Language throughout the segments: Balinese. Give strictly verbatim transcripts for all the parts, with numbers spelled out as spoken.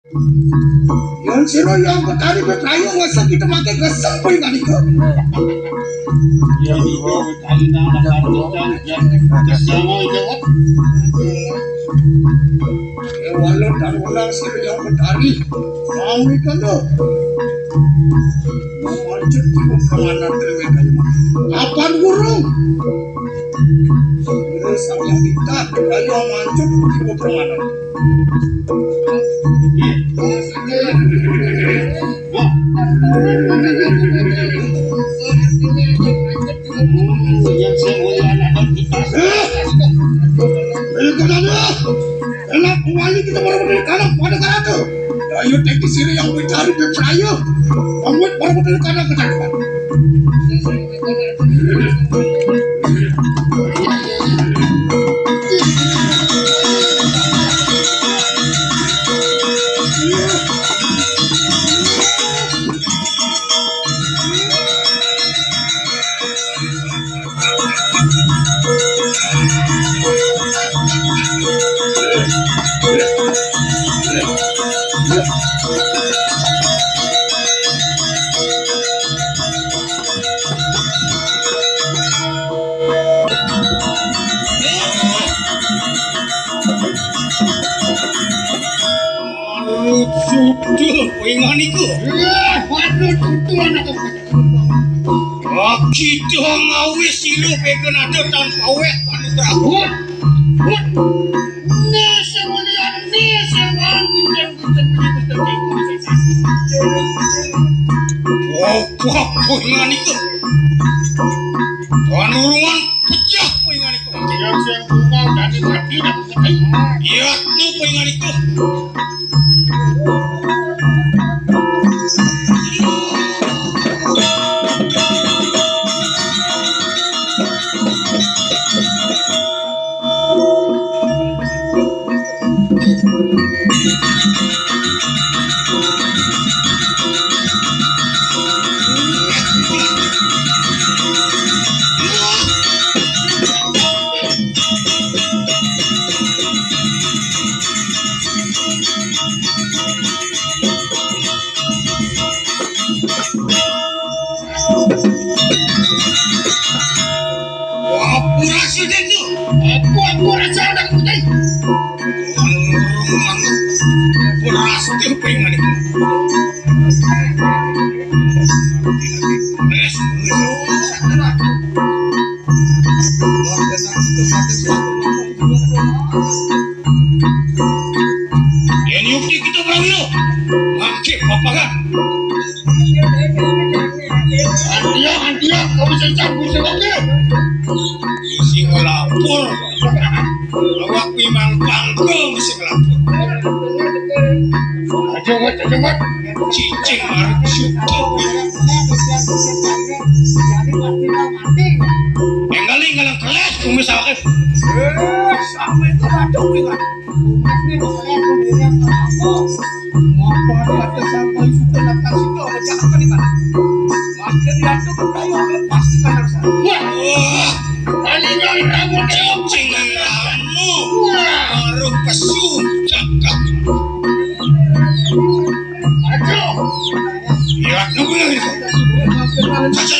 Yén sira Hyang Betari Pitrayu wis kita maké kesempatan iku. Yén iku Betari nang bakal bocah, yén kesama itu. Eh, walau dan menang sira Hyang Betari. Kami kena. Memancut tiba permainan terlebih kayu. Kapan guru? Sira Sang Hyang Dita, ayo mancut tiba permainan. Enak wali kita baru berdiri kanan pada karatu. Ayo teki sira Hyang Betari Pitrayu. Pamit baru berdiri kanan ke depan. Sudah, ingan iku. Waduh, tutu anak. Kita ngawis ilu peken ada tanpa weh panugraha. Hut. Hut. Nih, semulian, nih, semulian, nih, semulian, nih, semulian. Apa ingan iku? Panurungan pecah ingan iku. Yang saya bunga dari mati dah. Iya, apa ingan iku? Apa rasa dia tu? Apa, apa rasa nak kutai? Orang-orang tu berasa tu pengen ni. Res, res. Yang yuk kita berani tu. Makin apa kan? Antia, antia, kamu sesat, busuk aja. Isi ngelapor. Awak memang pangkal mesti ngelapor. Aja, Mat, aja, Mat. Cicing maruk suka. Enggali ngalang kelas, kumis awake. Eh, sama itu racun, kan? Umat nih, masalahnya pendirian sama aku. Mau pada ada sampai sudah datang situ, ada jalan di mana? Makin diatur, kamu akan pasti kanan sana. Wah, wah. Tadi nyari rambut, cing kamu. Wah. Baru pesu, cakap. Aduh. Ya, nunggu lagi. Saja.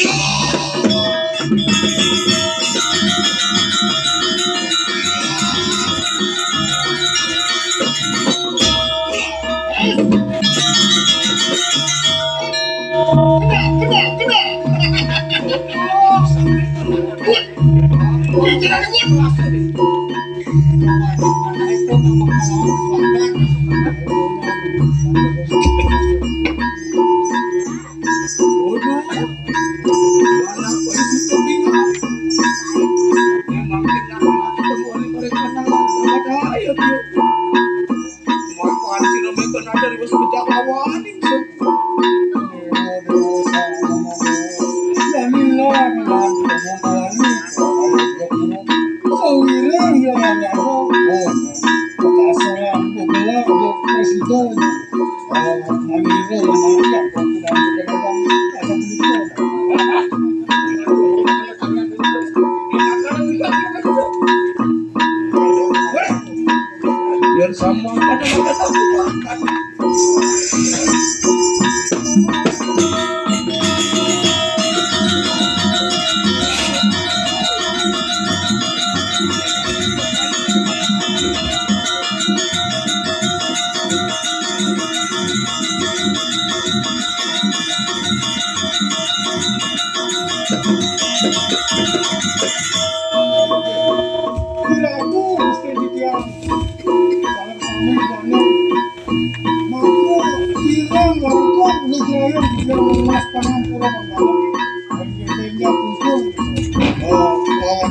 Biar sama ada. Iraku Gusti Dikian, sareng sami wangun. Mangku kirang langkung nugrayan yang lemas pangampura manggala. Panjenengan kumpul. Oh, oh.